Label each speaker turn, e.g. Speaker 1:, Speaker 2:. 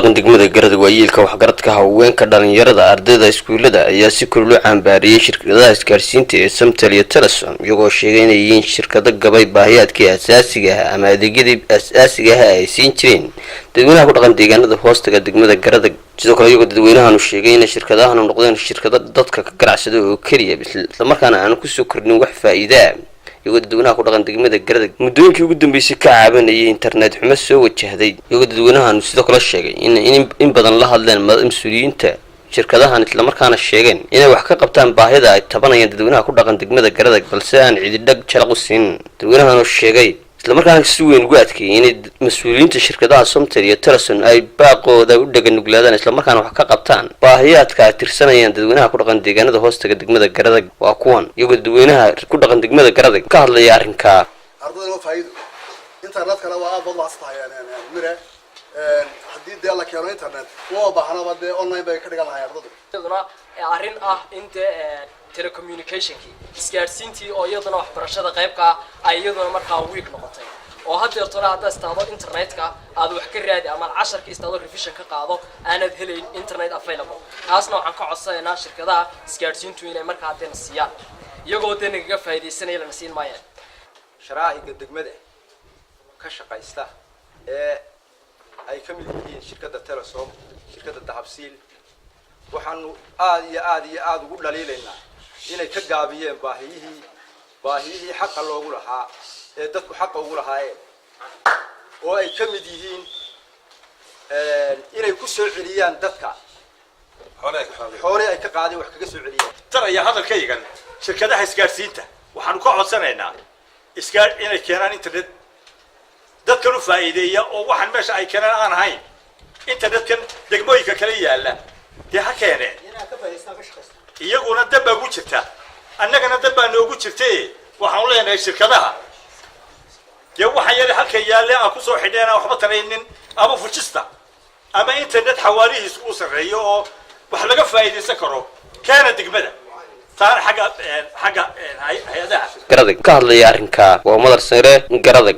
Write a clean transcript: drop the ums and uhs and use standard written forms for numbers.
Speaker 1: Dhaqan degmada Garadag, waayeelka, waxgaradka, haweenka, dhalinyarada, ardayda iskuulada ayaa si kor loo cambaariyey shirkadaha isgaarsiinta ee Samtel iyo Telesom, iyagoo sheegay inay yihiin shirkado gabay baahiyaadkii asaasiga ah ama adeegyadii asaasiga ah ay siin jireen dadweynaha ku dhaqan deegaanada hoostaga degmada Garadag. Sidoo kale, iyagoo dadweynahanu sheegay inay shirkadahanu noqdeen shirkado dadka ka ganacsada oo keliya, islamarkaana aanu kusoo kordhin wax faa'iidaa, iyagoo dadweynaha ku dhaqan degmada Garadag muddooyinkii ugu dambeysay ka caabanayay internet xumo soo wajahday, iyagoo dadweynahanu sidoo kale sheegay in badan la hadleen mas-uuliyiinta shirkadahan, islamarkaana sheegeen inay wax ka qabtaan baahida ay tabanayaan dadweynaha ku dhaqan degmada Garadag, balse aan cididhag jalaq u siin. Dadweynahanu sheegay, islamarkaana si weyn ugu adkeeyay, inay mas-uuliyiinta shirkadaha Somtel iyo Telesom ay baaqooda u dhega nuglaadaan, islamarkaana wax ka qabtaan baahiyaadka ay tirsanayaan dadweynaha ku dhaqan deegaanada hoostaga degmada Garadag. Waa kuwan iyagoo dadweynaha ku dhaqan degmada Garadag ka hadlaya arrinkaa.
Speaker 2: Ardayda waa faa'iido, internetkana waa aad baad mahadsan tahay mire. Haddii dee la keeno internet, uma baahnaba dee, online bay ka dhigan lahay ardadu.
Speaker 3: Iyaduna arrin ah in dee telecommunicationkii, isgaadhsiintii oo iyaduna waxbarashada qaybka ah, ay iyaduna markaa weak noqotay, oo haddeertona haddaad istaado internetka aad wax ka raadi ama casharka istaado revision ka qaado, aanad helayn internet available. Taasna waxaan ka codsanaynaa shirkadaha isgaadhsiintu inay markaa deena siiyaan, iyagoo dee nagaga faa'iidaysanaya lana siin maayaan.
Speaker 4: Sharaa'iga degmada ka shaqaysta ee ay ka mid yihiin shirkadda Telesom, shirkadda Dahabsiil, waxaanu aada iyo aada iyo aada ugu dhaliilaynaa inay ka gaabiyeen baahiyihii xaqa loogu lahaa ee dadku xaqa ugu lahaayeen, oo ay ka mid yihiin inay ku soo celiyaan dadka xoolihii ay ka qaadeen, wax kaga soo celiyaan.
Speaker 5: Taraya hadalkaygan, shirkadaha isgaadhsiinta waxaanu ka codsanaynaa inay keenaan internet dadkan u faa'iideeya, oo waxaan meesha ay keenaan aan ahayn. Internetkan degmooyinka kala yaalla dee ha keeneen, iyaguna dan baa ugu jirta, annagana dan baa noogu jirte. Waxaanu leenahay shirkadaha, dee waxaan yar halka yaalle aan kusoo xidheen aan waxba taraynin, ama fujista ama internet xawaarihiisu uu sarreeyo oo wax laga faa'iidaysan karo keena degmada. Taana xagga hay-adaha
Speaker 1: Garadag ka hadlaya arrinkaa waa Madar Sare, Garadag.